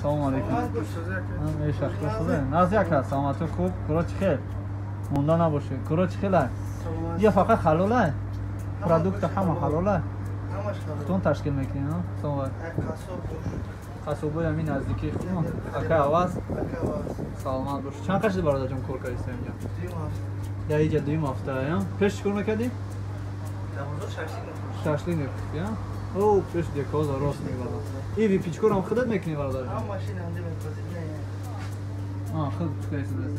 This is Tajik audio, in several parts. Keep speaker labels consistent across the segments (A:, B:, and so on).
A: Салом алейкум. Назяка, саломатӣ хуб. Куро чӣ хел? Монда набошед. Куро чӣ хела? Я фақат ҳалола? Продукт ҳама ҳалола? Худтон ташкил мекунед, а? Салом алейкум. Қассобои ҳамин наздикии худмон. Акай Аваз? Саломат бошед. Чанд қашди бародарҷон кор кардиста инҷа? Я иҷа дуюм ҳафта, я? Пеш чӣ кор мекардӣ? Шашлик мепухтӣ, а? О, пеш декоза рост мебарад. И выпечка рам худат мекунӣ, бародарҷон? Худ пухтаисидаст,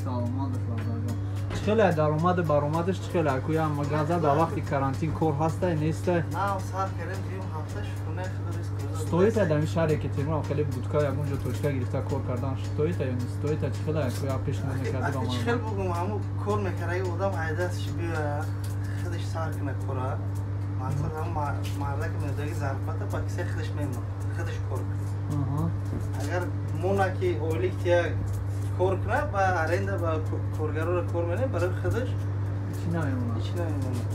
A: саломат бош, бародарҷон. Чӣ хеле даромаду баромадаш, чӣ хеле? Акӯя магаза дар вақти карантин кор ҳастай, нестай? Стоит дар ин шаҳре ки Темурам хеле будка, ягон ҷо точка гирифта кор кардан стоит ё не стоит? Чӣ хеле, акӯя пешниҳод мекарди ба ман?
B: Чӣ хел бугум, ҳамун кор мекардаги одам айдастш биёя, худаш сар куна кора. Мақсад, ҳам мардаки медоги зарплата ба кисаи худаш мемонад, худаш кор кунад. Агар мона ки ойлик тия кор кунад, ба аренда ба коргароро кор мене, барои худаш
A: чӣ намемонад?
B: Ҳеч намемонад.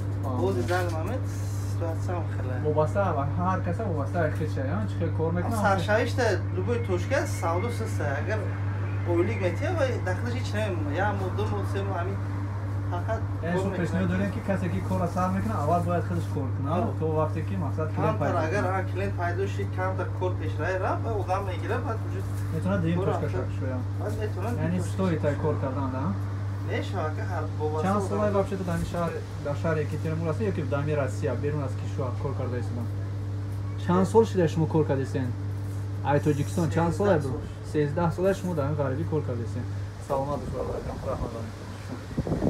B: Бози дар момент ситуатсиям хеле
A: вобаста ба ҳар каса, вобаста худша, чӣ хел кор мекунад.
B: Саршавишта любой точка савдо суста. Агар ойлик метия, ва дар худаш ҳеч намемонад, як моҳ, 2 моҳ, 3 моҳ ҳамин фақат.
A: Яъне шумо пешниҳод дорем, ки касе ки корро сар мекунад, аввал бояд худаш кор кунад, то вақте ки мақсад клиент
B: пайдо, агар клиент пайдо шид, камтар кор пешрай рафт, одам мегирад, баъд уже
A: метавонад дуюм точка шояд. Яъне стоит ай кор кардан, да?
B: Мешавад.
A: Чанд солай вообще-то дар шаҳр, дар шаҳри Екатеринбург ҳастед ё ки дар Россия, берун аз кишвар кор карда истодам? Чанд сол шуда шумо кор кардастен? Ай Тоҷикистон чанд солай буд? 13 сола шумо дар ин ғарибӣ кор кардастен. Саломат бош, бародарҷон, раҳмат.